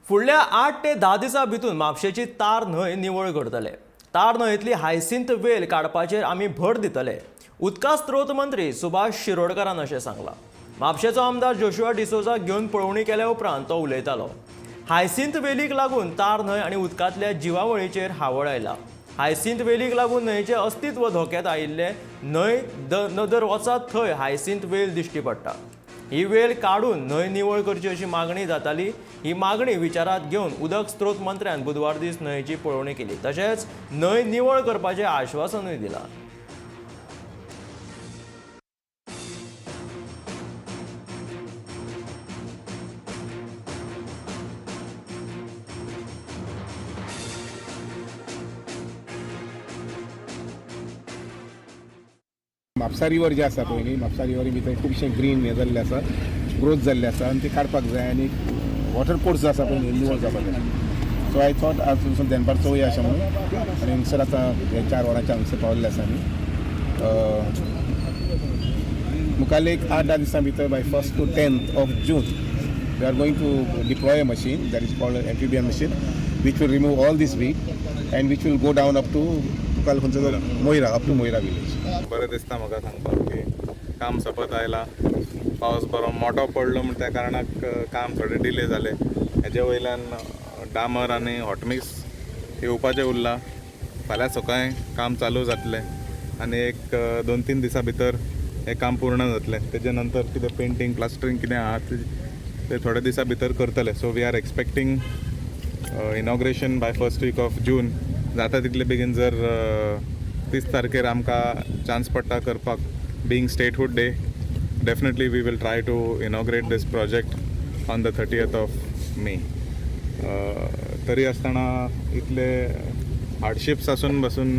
फुडल्या 8 ते 10 दिसां भितर म्हापशेची तार न्हंय निवळ करतले. तार न्हंयेंतली हायसिंत वेल काडपाचेर आमी भर दितले, उदका स्त्रोत मंत्री सुभाष शिरोडकारान अशें सांगलां. म्हापशेचो आमदार जोशुआ डिसोजाक घेवन पळोवणी केल्या उपरांत तो उलयतालो. हायसिंत वेलीक लागून तार न्हंय आनी उदकांतल्या जिवावळीचेर हावळ आयला. हायसिंत वेलीक लागून न्हंयेचें अस्तित्व धोक्यात आयिल्लें. न्हंय नदर वचत थंय हायसिंत वेल दिश्टी पडटा. ही वेल काडून न्हंय निवळ करची अशी मागणी जाताली. ही मागणी विचारात घेवन उदक स्त्रोत मंत्र्यान बुधवार दीस न्हंयेची पळोवणी केली. तशेंच न्हंय निवळ करपाचें आश्वासनूय दिलां. म्हापसा रिवर जे आसा पळय न्ही, म्हापसा रिवरी भितर खुबशें ग्रीन हें जाल्लें आसा, ग्रोथ जाल्लें आसा आनी ते काडपाक जाय आनी वॉटर कोर्स जो आसा पळय न्ही, निवळ जावपाक जाय. सो I thought आज वचून दनपार चोवया अशें म्हणून आनी हांगसर आतां हे 4 वरांच्या हांगसर पावल्ले आसा आमी. मुखारले एक 8-10 दिसां भितर, by 1st to 10th of June, we are going to deploy a machine that is called amphibian machine, which will remove all this weed and which will go down up to मुखार खंयचो तो Moira, up two Moira village. बरें दिसता म्हाका सांगपाक की काम सोंपत आयलां. पावस बरो मोटो पडलो म्हूण त्या कारणाक काम थोडें डिले जालें. हेजे वयल्यान डामर आनी हॉटमिक्स येवपाचें उरलां. फाल्यां सकाळीं काम चालू जातलें आनी एक 2-3 दिसां भितर हें काम पूर्ण जातलें. तेजे नंतर कितें पेंटींग, प्लास्टरींग कितें आहा ते थोड्या दिसां भितर करतले. So we are expecting inauguration by first week of June. जाता तितले बेगीन. जर 30 तारखेर आमकां चान्स पडटा करपाक, being statehood day, definitely we will try to inaugurate this project on the 30th of May. तरी आसतना इतले हार्डशिप्स आसून बसून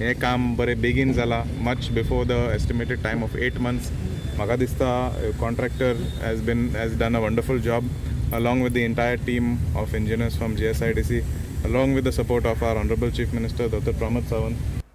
हें काम बरें बेगीन जालां, much before the estimated time of 8 months. म्हाका दिसता contractor has done a wonderful job along with the entire team of engineers from GSIDC, along with the support of our Honorable Chief Minister, Dr. Pramod Sawant.